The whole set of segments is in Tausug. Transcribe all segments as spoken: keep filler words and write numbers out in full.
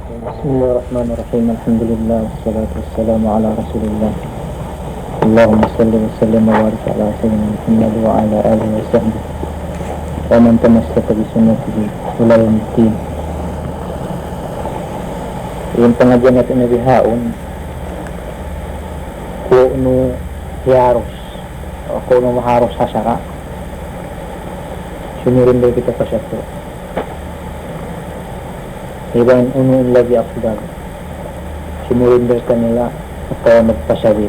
بسم الله الرحمن الرحيم. الحمد لله والصلاة والسلام على رسول الله. اللهم صل وسلم وبارك على سيدنا محمد وعلى آله وصحبه ومن تمسك بسنته إلى يوم الدين. In pangadjian natu' bihaun, kunu' hiharus, kunu' maharus ha sara', sumurender kita pa satru'. Iban unu in labi afdal, sumurender kanila atawa magpasabil.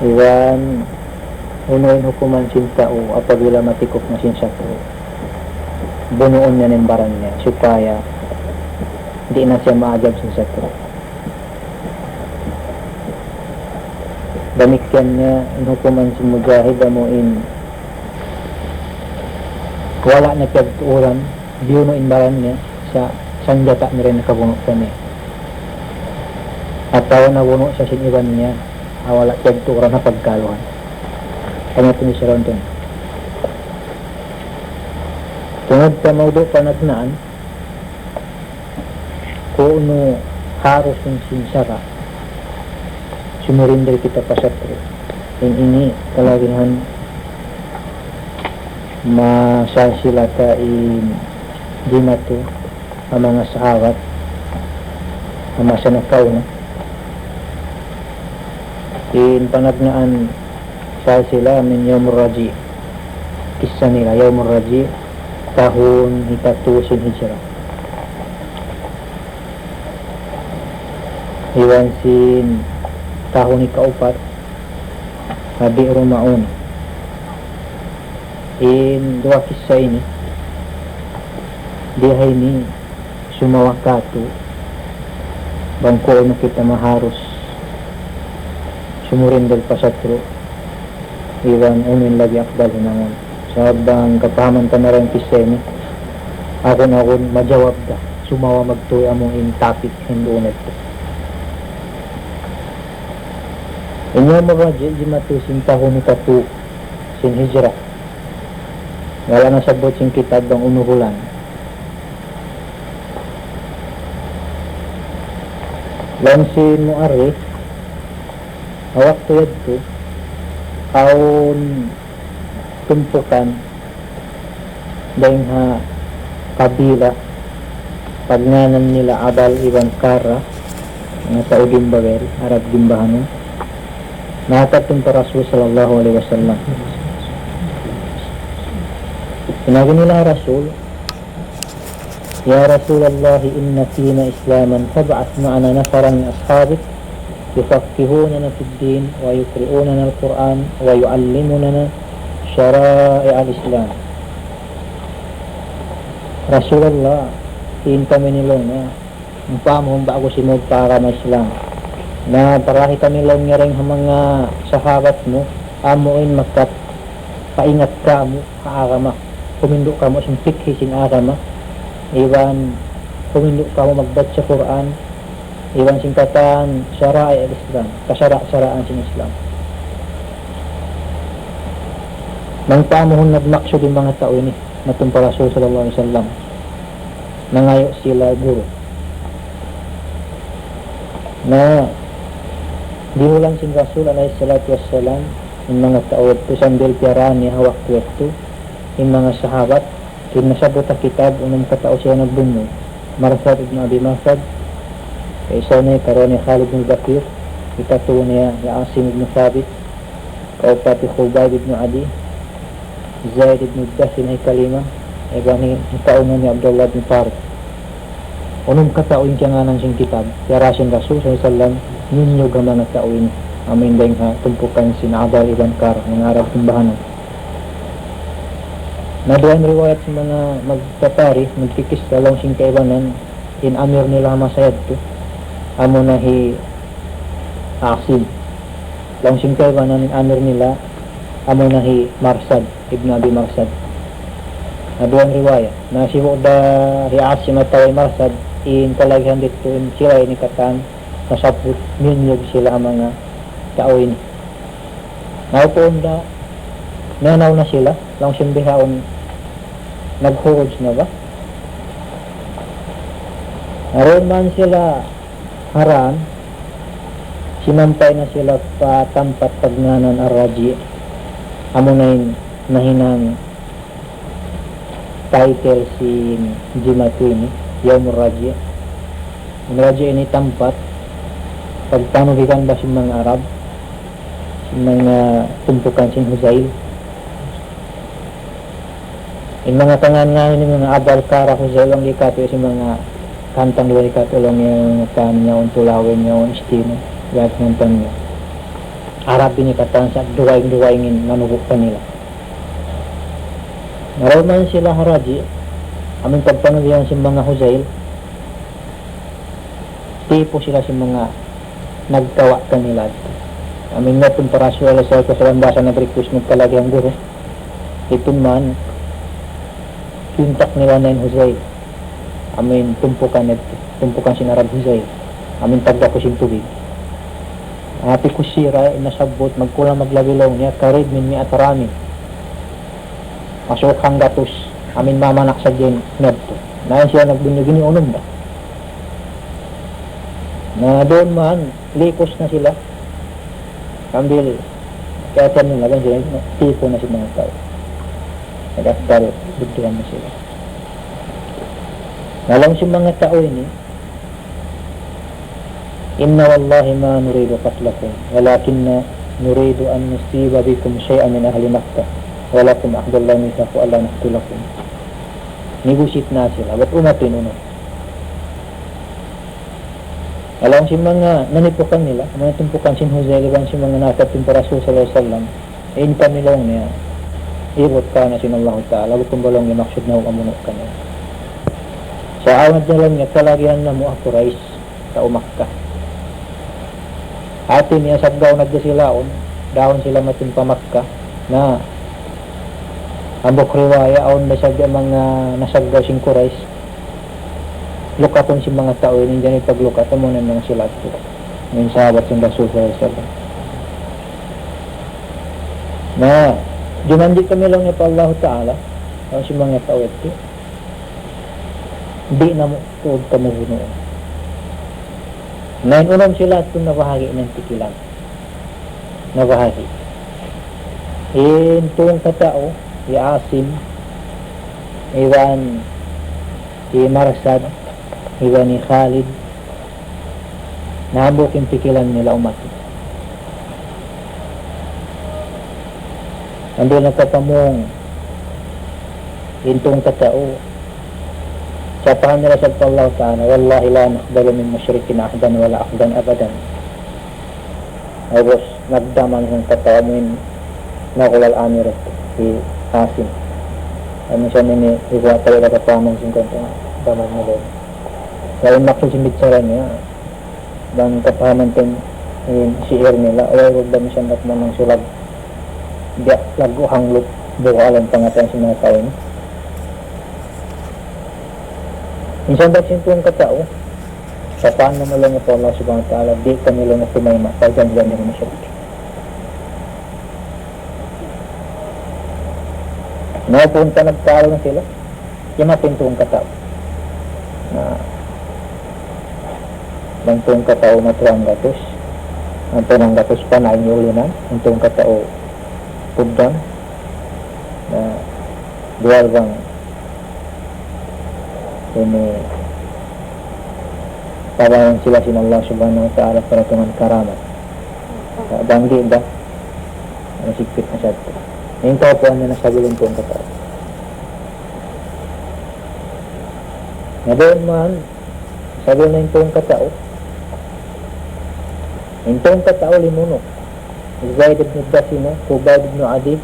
Iban unu in hukuman sin tau apabila matikup na sin satru', bunuun niya in baran niya supaya di' na siya maajab sin satru'. Damikkiyan niya in hukuman sin mujahid amu in wala' na piyagtuuran, biyunu' in baran niya sa' sanjata' niya in nakabunu' kaniya. Atawa nabunu' siya sin iban niya, ha wala' piyagtuuran ha pagkaluhan. Hanya tumis siya ron. Tungud pa mawdu' panagnaan, kunu' harus in sin sara', sumurender kita pa satru'. In ini kalagihan masasilata in jimatu ha manga sahabat ha masa nakauna. In panagnaan sa sila min Yawmur Raji'. Kissa nila Yawmur Raji', tahun hikatu sin Hijra. Iban sin tahun hikaupat, ha Bi'ru Ma'una. In duwa kissa ini, di ha ini sumawakatu bang kunu' kita maharus sumurender pa satru', iban unu in labi afdal hinangun. Sabab bang kapahaman ta na in kissa ini, agun-agun majawab da, sumawa magtuy amu in topic hinduun natu'. In Yawmur Raji' jimatu sin tahun hikatu sin Hijra. Wala' nasabbut sin kitab bang unu bulan. Laung sin mu'arrikh, ha waktu yadtu, awn tumpukan dayn ha kabila, pagngānan nila Abal iban Karra, manga tau Dimbawel, Arab Dimbahanun. Nakadtu pa Rasul sallallahu alayhi wasallam. Sinabi nila ha Rasul, يا رسول الله، إن فينا إسلاما فابعث معنا نفرا من أصحابك يفقهوننا في الدين ويقرؤوننا القرآن ويعلموننا شرائع الإسلام. Rasulullah, in kami nilaung niya, umpama ba'gu simud pa agama Islam. Na parahi kami laung niya dayn ha manga sahabat mu, amu in makapaingat kāmu' ha agama. Humindu' kamu' sin fikhi sin agama, iban humindu' kamu' magbaca Qur'an, iban sin katan sara'i' al-Islam, kasara'-saraan sin Islam. Nang paamuhun nagmaksud in manga tau ini, madtu pa Rasul sallallahu alayhi wasallam, nangayu' sila guru. Na, dihulan sin Rasul alayhi salatu wassalam, in manga tau yadtu sambil piyaraan niya ha waktu yadtu, in manga sahabat, in nasabbut ha kitab, unum katau siya nagbunyug. Marsad ibn Abi Marsad, isa niya karuwa niya Khalid bin Bakir, hikatu niya hi Asim ibn Thabit, kaupat hi Khubayb ibn Adi, Zaid ibn Dathina hikalima, iban hi, hikaunum hi Abdullah bin Tariq. Unum katau in kiyangānan sin kitab, piyarā sin Rasul sallallahu alayhi wasallam, ninyug ha manga tau ini, amu in dayn ha tumpukan sin Abal iban Karra, manga Arab Dimbahanun. Na duwa in riwayat sin manga magtatarikh, magkikissa laung sin kaibanan, in amir nila ha masa yadtu, amuna hi Asim. Laung sin kaibanan in amir nila, amuna hi Marsad, ibn Abi Marsad. Na duwa in riwayat. Na sibu' da hi Asim atawa hi Marsad, in kalagihan didtu in sila ini katan, nasabbut, ninyug sila ha manga tau ini. Na upuun da, nanaw na sila, laung sin bihaun, naghuruj na ba? Awn man sila ha Ram, simampay na sila pa tampat pagngānan Ar-Raji'. Amuna in nahinang title sin jimatu ini, Yawmur Raji'. In Raji' ini tampat pagpanuhikan ba sin manga Arab, sin manga tumpukan sin Huzail. In manga kangān-ngān ini, manga Abal Kara, Huzail, bang di' katu' sin manga kantang, di' katu' laung niya, manga kan niya, untu lawin niya, un istinu, yas ngantan niya. Arab ini katan sa' duwaing-duwaing in manubu' kanila. Naraw man sila ha Raji', amun pagpanuhikan sin manga Huzail, tipu sila sin manga nagkawa' kanila. Amun niyatun pa Rasul alayhi salatu wasalam, basa nag-request, nagkalagihan guru. Itun man, kintak nila na in Huzail. Amun tumpukan, tumpukan sin Arab Huzail. Amun tagdapu sin tubig. Hati ku sira, in nasabbut, magkulang maglabi laung niya, karib min mi'at ramin. Masuuk hanggatus, amun mamanak sadja in niyadtu. Na in sila nagbunyug ini unum da. Na duun man, likus na sila. Sambil kiyatan nila, kan sila, tipu na sin manga tau. Nag-asal, bugtuhan na sila. Na laung sin manga tau ini, إنا والله ما نريد قتلكم ولكن نريد أن نصيب بكم شيئا من أهل مكة ولكم عهد الله ميثاقه ألا نقتلكم. Nigusit na sila, bat umatu in unum. Laung sin manga nanipukan nila, manga tumpukan sin Huzail iban sin manga nakapin pa Rasul sallallahu alayhi wasallam, in kami laung niya, ibut kaw na sin Allahu Ta'ala, bukun ba laung niya maksud na amunu kami. Sa' awn na laung niya, kalagihan namu' ha Quraysh, tau Makkah. Hati niya saggaw na da sila yaun, dahun sila matun pa Makkah, na hambuuk riwaya, awn da sadja manga nasaggaw sin Quraysh, lukatun sin manga tau ini, jari paglukat, amuna in manga sila yadtu. Manga sahabat sin Rasul sallallahu alayhi wasallam. Na, jumanji' kami laung niya pa Allahu Ta'ala, laung sin manga tau yadtu, di' namu' tuud kamu bunuun. Na in unum sila yadtu nabahagi' na in pikilan. Nabahagi'. In tungka tau, hi Asim, iban hi Marsad, iban hi Khalid, na hambuuk in pikilan nila umatu. Sambil nakapamung in tungka tau, sapahan nila sa pa Allahu Ta'ala, والله لا نقبل من مشرك عهدا ولا عقدا أبدا. Ubus, nagdaman sin katawa mu in Naqul al-Amir, hi Asim. Amu sa ini, ibu atay da kapaman sin kanta, daman nila. Sa' in maksud sin bichara niya, bang kapaman tin, in shi'ir nila, way rugba misan dak manang sulag, biya' lagu hanglup, buka alam pangatayan sin manga tau ini. Minsan dak sin tungka tau, sapahan na laung pa Allah Subhanahu wa Ta'ala, di' kami laung tumayma' pa janji' nila mushrik. Na, punta nagkalu na sila, kiyamat in tungka tau. Na, bang tungka tau matu hanggatus, hanggatus pa na in ulinan, in tungka tau pugdang, na, duwal bang ini pabayan sila sin Allah Subhanahu wa Ta'ala paratungan karamat. Bang di' ba, masigpit na sadtu. In kaupuan niya nasabil in tungka tau. Na duun man, sabil na in tungka tau. In tungka tau limunuk. Zaid ibn Dasina, Khubayb ibn Adi,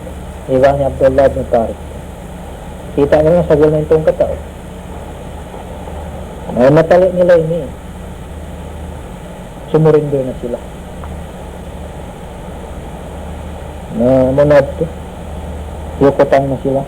iban hi Abdullah ibn Tariq. Kita' niyu na sabil na in tungka tau. Na, matali nila ini. Sumurrender na sila. Na, amu na yadtu. Yukutan na sila.